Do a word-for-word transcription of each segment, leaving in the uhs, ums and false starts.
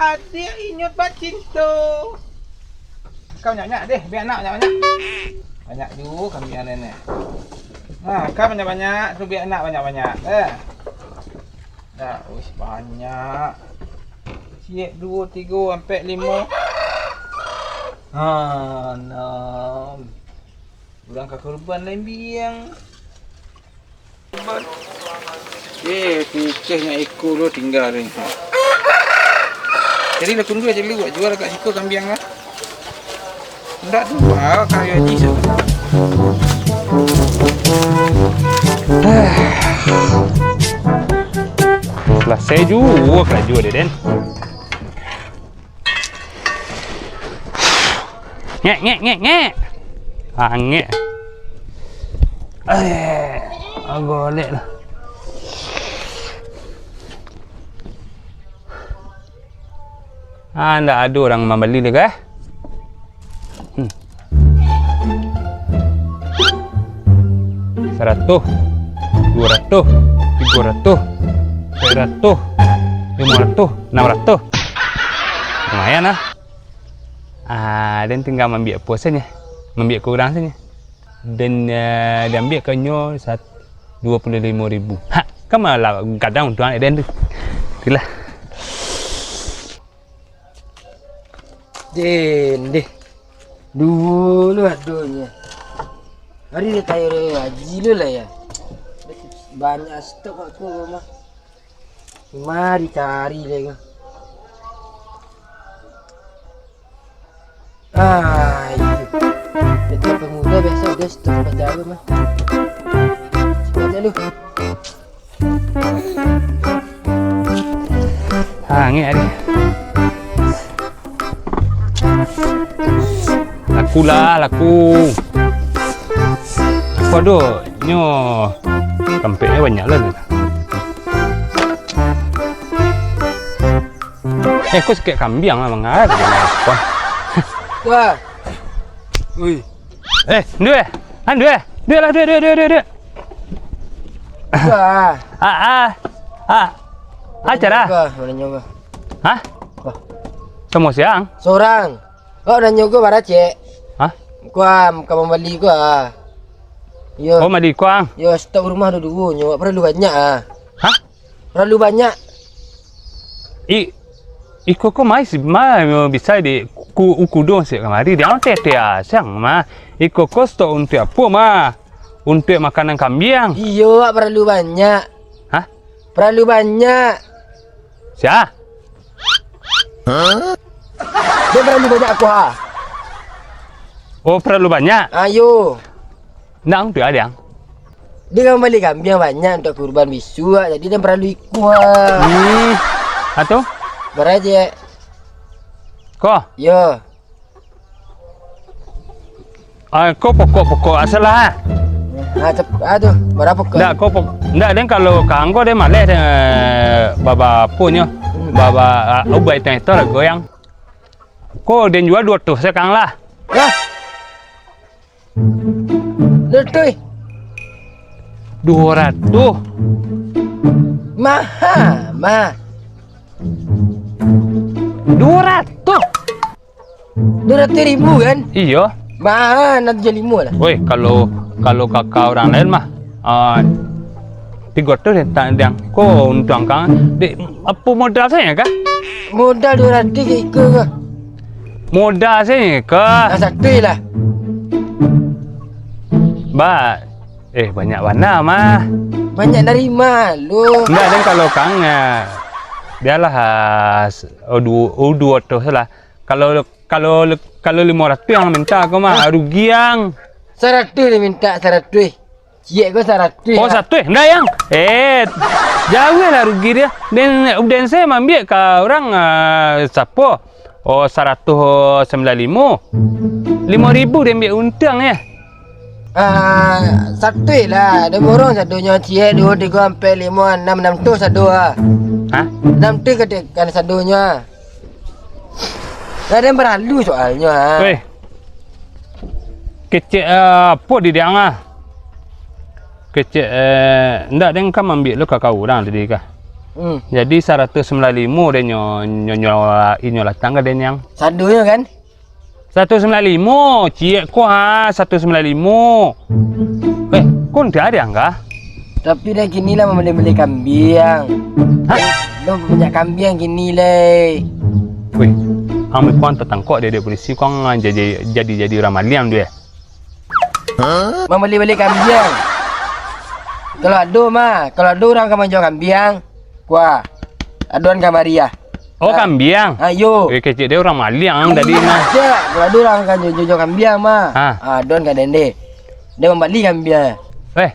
Adiak inyo bacinto. Kau banyak-banyak deh, bia anak banyak-banyak. Banyak juo kambiang nenek. Nah, kau banyak-banyak, tu bia anak banyak-banyak. Eh. Dah, uish, banyak. Ciek, duo, tigo, ampek, limo. Ha, anam. Urang ka kurban lain biang. Eh, pukeh nyo iko lo tingga tu. Jadi lah kunduah je dulu, buat jual kat siko kambiang lah. Ndak tu, ah, kayo haji se. Salasai juo karajo dek den. Ngek, ngek, ngek, ngek. Angek. Eh, agak lek lah. Ah, ndak ado urang mambali lai, eh? Hmm. Saratuh, duo ratuh, tigo ratuh, ampek ratuh, limo ratuh, anam ratuh. Lumayan lah. Ah, den tingga maambiak apo sajo. Maambiak ka urang sajo. Den, eh, diambiak ka nyo sat-, duo puluah limo ribu. Ha, kan malah gadang untuang den tu. Itulah. Den deh. Duo lo adonyo. Ari dah tayo haji lo lah ya. Banyak stok kat rumah. Mari cari lagi. Ah, itu. Betul pemuda biasa udah stok pacaran mah. Cepat dulu. Angek hari. Laku lah, laku. Waduh, nyo kampeknyo banyak lah. Eh, ko sikek kambiang lah, mangapo? Wah. Ui. Eh, duit eh. An duit eh. Duit lah, duit, duit, duit, duit, duit. Wah. Ah, ah. Ah. Acara. Wah, mana nyoba? Hah? Wah. Samo siang? Sorang. Kau nanyo ko bara, Cek? Hah? Kuam, ka mambali ko ah. Yo. Oh, mambali kuang? Yo, stok rumah duo-duo nyo, wak paralu banyak ah. Hah? Paralu banyak. I, iko ko mai si, ma, bisa di ku, ukudong sik kamari. Dia tete asang ma. Iko ko stok untuak apo ma? Untuak makanan kambiang. Iyo, wak paralu banyak. Hah? Paralu banyak. Sia? Dia paralu banyak kuah. Oh, paralu banyak? Ayo. Ndak, tu adiang. Dia kan bali kambiang banyak untuak kurban bisuak, jadi dia paralu ikuah. Hmm. Atau? Barajek. Ko? Yo. Ah, ko pokok-pokok asa lah. Ah, cep-, ah, tu, bara pokok? Ndak, ko pok-, ndak, den, kalau ka anggo den maleh den, baba apo nyo? Hmm. Baba, ah, ubai tang itu lah goyang. Ko den jua duo ratuih sakang lah. Wah. Duo ratuih. Duo ratuih. Maha, maha. Duo ratuih. Duo ratuih ribu kan? Iyo. Maha, nan tujuah limo lah. Woi, kalau, kalau kaka urang lain mah, ah, tigo ratuih den, ta-, diang. Ko untuang kang, dek, apo modal sajo kah? Modal duo ratuih ka iko ko. Modal sajo kah? Ah, satu lah. Ba, eh, banyak bana mah. Banyak dari ma lo? Ndak, den, kalau kang, ah, bialah, ah, s-, oh, duo, oh, duo ratuih lah. Kalau Kalau, kalau limo ratuih ang minta ko mah, rugi ang. Saratuih lah minta, saratuih. Ciek ko saratuih. Oh, lah. Saratuih? Ndak, yang. Eh, jauah lah rugi dia. Den, den se maambiak ka urang, ah, sapo? Oh, saratuih sambilan limo. Limo ribu den ambiak untuang, yo. Ah, saratuih lah. Den borong sadonyo, ciek, duo, tigo, ampek, limo, anam, anam ratuih sado ah. Hah? Anam ratuih ka, ka sadonyo ah. Lah, den paralu soalnyo ah. Weh. Kecek, eh, apo di diang ah? Kecek, eh, ndak, den kan maambiak lo ka, ka urang tadi kah? Hmm. Jadi, saratuih sambilan limo deh nyo, nyo, nyo, inyo latang ka den yang. Sadonyo kan? Saratuih sambilan limo, ciek ko ha, saratuih sambilan limo. Eh, ko ndak ado angka? Tapi deh kini lah mambali-bali kambiang. Hah? Lo banyak kambiang kini leh. Wih, ang mikuan tatangkok deh, dek polisi, kong jadi, jadi, jadi urang maliang tu, eh. Mambali-bali kambiang. Kalau ado mah, kalau ado urang ka manjua kambiang, kuah, adoan kamari ah. Oh, kambiang? Ah, iyo. Eh, kecek deh urang maliang tadi mah. Tidak, kalau ado urang ka jual kambiang mah. Ah. Ah, adoan ka den deh. Den mambali kambiang. Eh,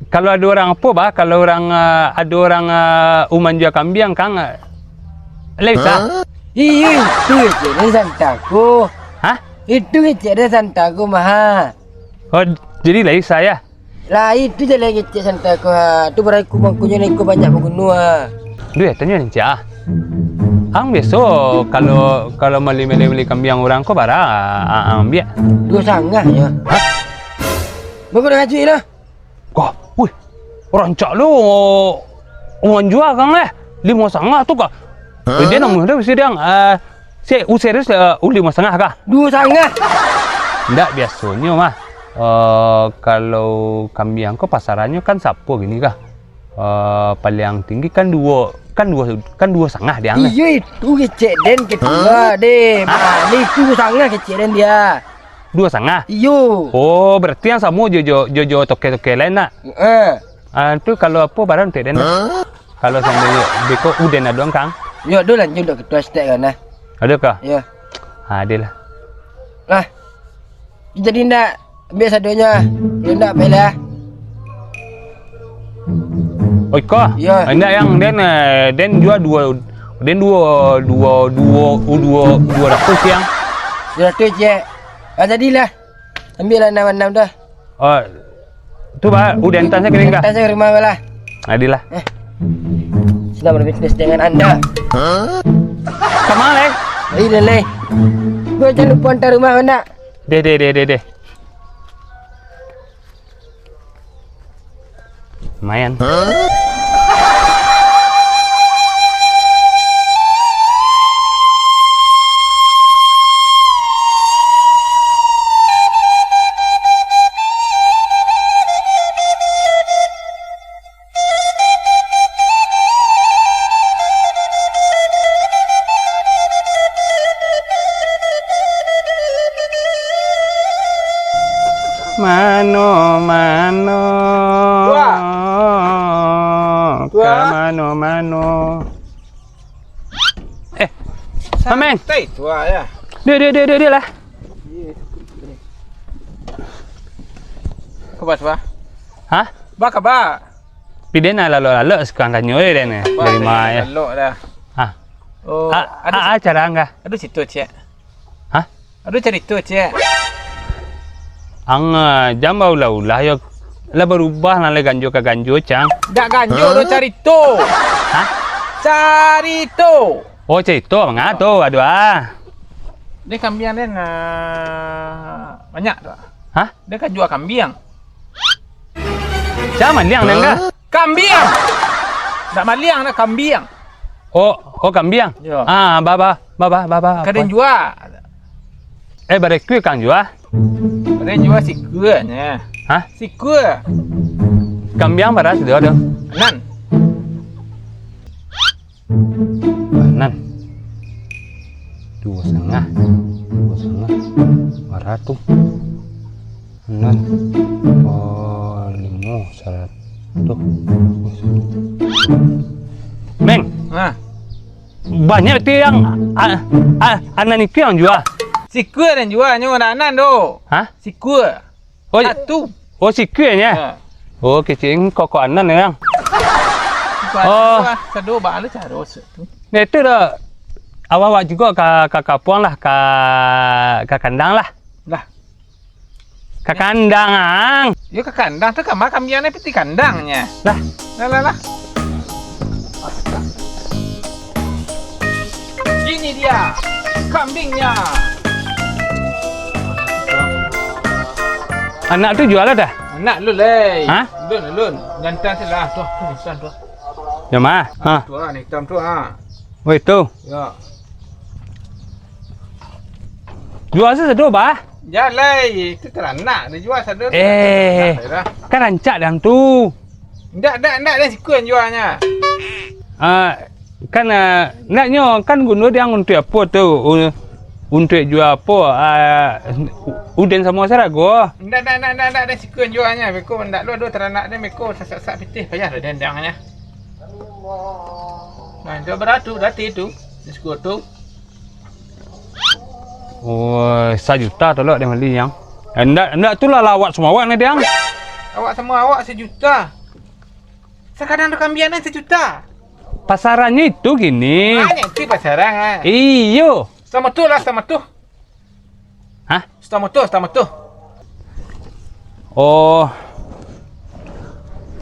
kalau ado urang apo, bah? Kalau urang, ah, ado urang, ah, manjua kambiang, Kang, ah, lai usah? Iyo, itu kecek den santa ko. Hah? Itu kecek den santa ko mah. Oh, jadi lai usah, ya? Lah, itu je lai kecek santa ko, ha. Tu barai ku mangkonyo lai ko banyak baguno, ha. Duh, tanyo ni, Cak, ah. Ang biaso kalau, kalau mali-mali kambiang urang ko bara, ah, ang ambiak? Duo sangah nyo. Hah? Bagus dah kacik lah. Kah, wih, rancak lo, urang jua kang leh, limo sangah tu kah? Hah? Eh, dia namuah dah, bisa dia, ah, si, uh, serius, eh, uh, limo sangah kah? Duo sangah. Ndak, biasonyo mah, eh, kalau kambiang ko pasarannyo kan sapo gini kah? Eh, paliang tinggi kan duo, kan duo, kan duo sangah dia, eh. Iyo, itu kecek den ketua, deh. Hah? Mah, itu duo sangah kecek den dia. Duo sangah? Iyo. Oh, berarti yang samo jo, jo, jo, jo toke-toke lain, nak? Heeh. Ah, tu kalau apo barang tek den, nak? Hah? Kalau sambil beko uden ado, Kang? Yo, ado lah, nyo dok ketua stek kan, nah. Ado kah? Iyo. Ah, ado lah. Lah. Jadi ndak, ambiak sadonyo ah. Kalau ndak, pailah. Oh, iko? Yo. Ndak, yang den, eh, den jua duo, den duo, duo, duo, u duo, duo ratuih, yang. Duo ratuih, ciek. Ah, jadilah. Ambiaklah anam-anam tu. Oh, tu, bah, udah antan saya kering kah? Antan saya ke rumah, bah lah. Adilah. Eh. Senang berbisnis dengan anda. Hah? Sama, leh. Iya, leh. Gue jangan lupa antar rumah, nak. Deh, deh, deh, deh, deh. Lumayan. Mano, mano. Tuah. Ka mano, mano. Eh, Ameng. Santai, Tuah, ya. Dia, dia, dia, dia, dia lah. Kabar, Tuah? Hah? Ba kabar? Piden lah lalok-lalok sekarang tanyo, eh, den, eh. Kabar dari ma, ya? Lalok dah. Hah? Oh, ah, ado ah, ah, cara angga. Ado cerito, ciek. Hah? Ado carito, ciek. Ang, ah, jan baulah-ulah yo. Lah barubah nan lai ganjo ka ganjo, cang. Dak ganjo doh carito. Hah? Carito. Oh, carito, manga tu, aduh ah. Deh kambiang den, ah, banyak tu. Hah? Deh ka jua kambiang. Sia maliang den kah? Kambiang. Dak maliang, dak kambiang. Oh, oh, kambiang. Yo. Ah, ba, ba, ba, ba, ba, ba. Ka den jua. Eh, bara ikua kang jua? Ka den jua sikua nyo. Hah? Sikua. Kambiang bara sia tu? Nan. Nan. Duo sangah. Duo sangah. Bara tu? Nan. Oh, limo, saratuih. Meng. Hah? Banyak tu yang, a, a, anan itu yang jua. Sikua nan jua, nyo nan anan tu. Hah? Sikua. Oh, satu. Oh, sikua nyo? Ya. Oh, kecil koko anan yang. Oh. Sadu ba lu caro satu. Nah, itu dah. Awak-awak juga ka, ka kapuang lah, ka, ka kandang lah. Lah. Ka kandang, ang. Yo ka kandang tu, kama kambiang ni piti kandang nyo. Lah. Lah, lah, lah. Ini dia kambingnya. Anak tu jual dah? Anak lu, leh. Hah? Lun, lun. Jantan sih lah. Tuh, tuh, jantan tuh. Jama. Ha. Tu ah, hitam tu ah. Woi tu. Ya. Jua sado, Bah. Jalai, itu taranak, dia jua sado tu. Eh, taranak, kan rancak dalam tu. Ndak, ndak, ndak, dia sikun jualnya. Ah, kan, ah, ndak nyo, kan guno dia untuak apo tu? U-, untuak jua apo? Ah, uden samo sarago. Ndak, ndak, ndak, ndak, ndak, dia sikun jualnya. Beko ndak lo ado taranak dia, beko sasak-sasak pitih payah dah dendangnya. Nah, itu beratu dati tu. Di sekutu. Oh, sajuta tolok dia mali yang. Eh, ndak, ndak tu lah lawak semua awak ni, Diang. Awak semua awak sajuta. Sakadang tu kambiang ni sajuta. Pasarannyo itu gini. Banyak itu pasaran, ah. Iyo. Sama tu lah, sama tu. Hah? Satomoto, satomoto. Oh.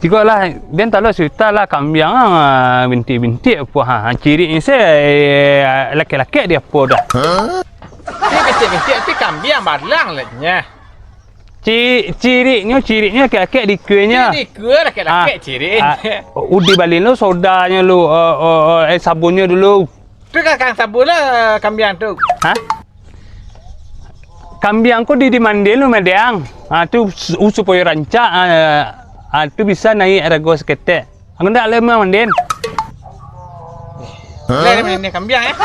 Tigo lah, den talo sajuta lah kambiang, ah, bintik-bintik apo, ha, ciriknyo se, eh, lakek-lakek di apo dah. Hah? Ni bintik-bintik, tapi kambiang balang lah nyo. Ci-, ciriknyo, ciriknyo lakek-lakek di kuenyo. Di kue lakek-lakek cirik. Ah, udi balin lu sodanyo lu, eh, eh, eh, sabunnyo dulu. Tu kan, kan sabun lah kambiang tu. Hah? Kambiang ko di, di manden lu, Madiang. Ha, tu su-, supayo rancak, ha, ha, tu bisa naiak arago saketek. Angku ndak lai manden. Lai manden kambiang, eh?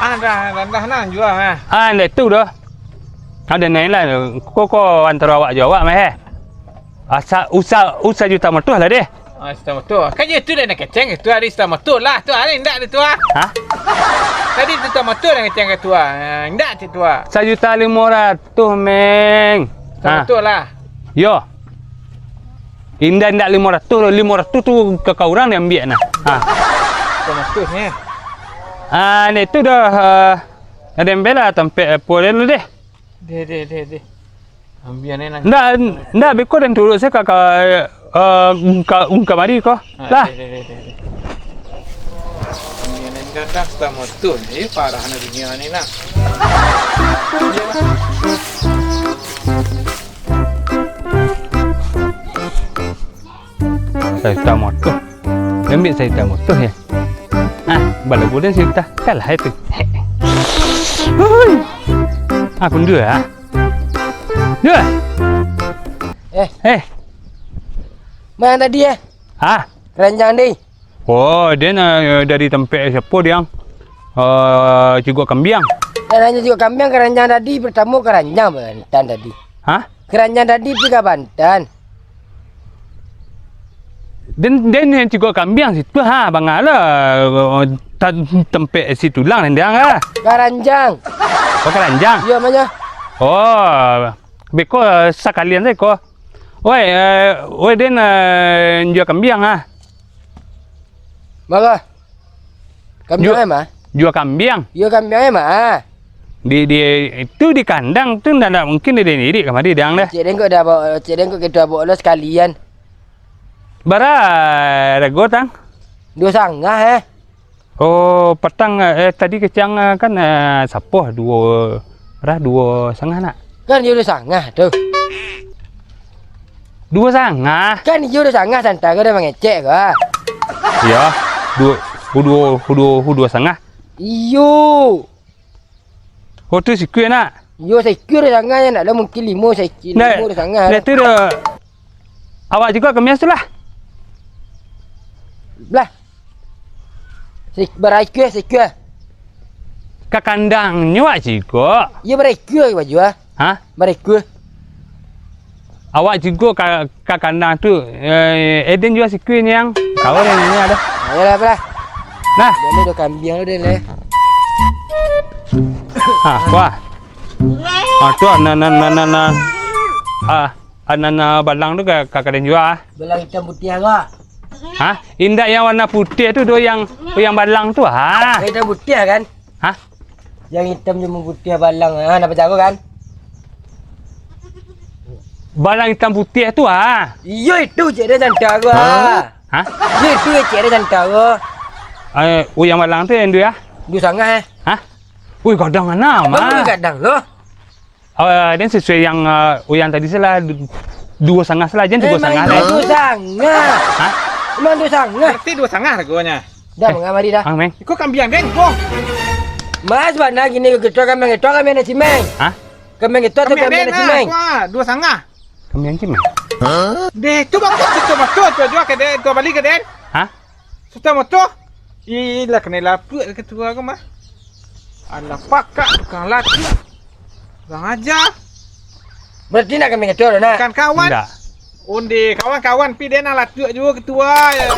Ah, dah, dah, dah, nah, jua, ah. Ah, ndak tu doh. Ada naiak lah. Ko, ko antaro awak jo awak mah, eh. Asa, usa, usa juta matuah lah deh. Ah, juta matuah. Kan je tu dah nak keceng tu hari juta matuah lah. Tu hari ndak tu ah. Hah? Tadi tu juta matuah dah keceng tu ah. Ah, ndak tu ah. Sajuta limo ratuh, Meng. Juta matuah lah. Yo. Indak, indak limo ratuh lo. Limo ratuh tu ka, ka urang diambiak nah. Ha. Juta matuah ni. Ah, ni tu dah, ah, ada embel lah tampek apo dia lu deh. Deh, deh, deh, deh. Ambian ni nanti. Ndak, ndak, beko den turun se ka, ka, eh, ka, ka mari ko. Ah, lah. Deh, deh, deh, deh, deh. Ambian ni kadang sama tu. Eh, parah na dunia ni nak. Sajuta matuah. Ambiak sajuta matuah yo. Ah, balagu den sajuta. Kalah itu. Hui. Aku dua ah. Dua. Eh. Eh. Mana tadi eh? Hah? Keranjang tadi. Oh, den, eh, dari tampek siapo, Diang? Eh, Cigok Kambiang. Keranjang Cigok Kambiang, keranjang tadi, pertamo keranjang bantan tadi. Hah? Keranjang tadi pi ka bantan. Den, den nan Cigok Kambiang situ ha, bangala, eh, ta-, tampek si tulang nan Diang ha. Karanjang. Oh, karanjang? Iyo, mah nyo. Oh, beko, eh, sakalian sajo ko. Oi, eh, oi, den, eh, jua kambiang ah. Manga? Kambiang Ju-, ai mah? Jua kambiang. Iyo, kambiang ai mah. Di, di, itu di kandang tu ndak, ndak mungkin di, di, di kamari dang dah. Cek den kok dah bawa, cek den kok kito bawa lo sakalian. Bara rego tang? Duo sangah eh. Oh, patang, eh, tadi kecang, eh, kan, eh, sapoh duo, bara duo sangah nak? Kan iyo duo sangah tu. Duo sangah? Kan iyo duo sangah, santa ko dah mangecek ko. Iyo, duo, duo, duo, duo sangah. Iyo. Oh, tu sikua nak? Iyo, sikua duo sangah nyo, ndak lah mungkin limo, sikua limo duo sangah. Nah, tu dah. Awak juo kamiang tu lah. Lah. Sik-, bara ikua, sikua. Ka kandangnyo awak juo. Iyo, bara ikua baju ah. Hah? Bara ikua. Awak juo ka, ka kandang tu. Eh, eh, den jua sikua ni yang. Kawan yang ni ada. Ayolah, apalah. Nah. Boleh dah kambiang lu, Den, eh. Ha, wah. Ha, tu, nah, nah, nah, nah, nah. Ah. Anana balang tu ka, ka, ka den jua ah. Balang itam putiah ko? Hah? Indak yang warna putiah tu doh, yang, yang balang tu ah. Itam putiah kan? Hah? Yang itam cuma putiah balang. Ha, nampak jago kan? Balang itam putiah tu ah. Iyo itu cek dia cantik ko. Hah? Iyo itu cek dia cantik ko. Eh, oh, yang balang tu yang duo ah? Duo sangah eh. Hah? Ui, gadang anam ah. Gadang lo. Ah, den sasuai yang, ah, Uyang tadi salah, du-, duo sangah salah, jan tigo sangah lah. Duo sangah. Hah? Emang duo sangah. Berarti duo sangah hargonyo. Dah, mangah mari dah. Ah, Meng. Iko kambiang den ko. Mas, bana gini ko, kambiang itu, kambiang nasi, Meng. Hah? Kambiang itu atau kambiang nasi, Meng? Wah, duo sangah. Kambiang cimeng. Deh, tu bagus, tu bagus, tu jua ka den, tu bali ka den. Hah? Sudah moto. Ilah, kanai lapuak ka ketua ko mah. Alah, pakak tukang lapuak. Kurang aja. Berarti nak kambiang itu dah, nak? Bukan kawan. Ndak. Onde, kawan-kawan, pi den nan lapuak juo ketua, yo.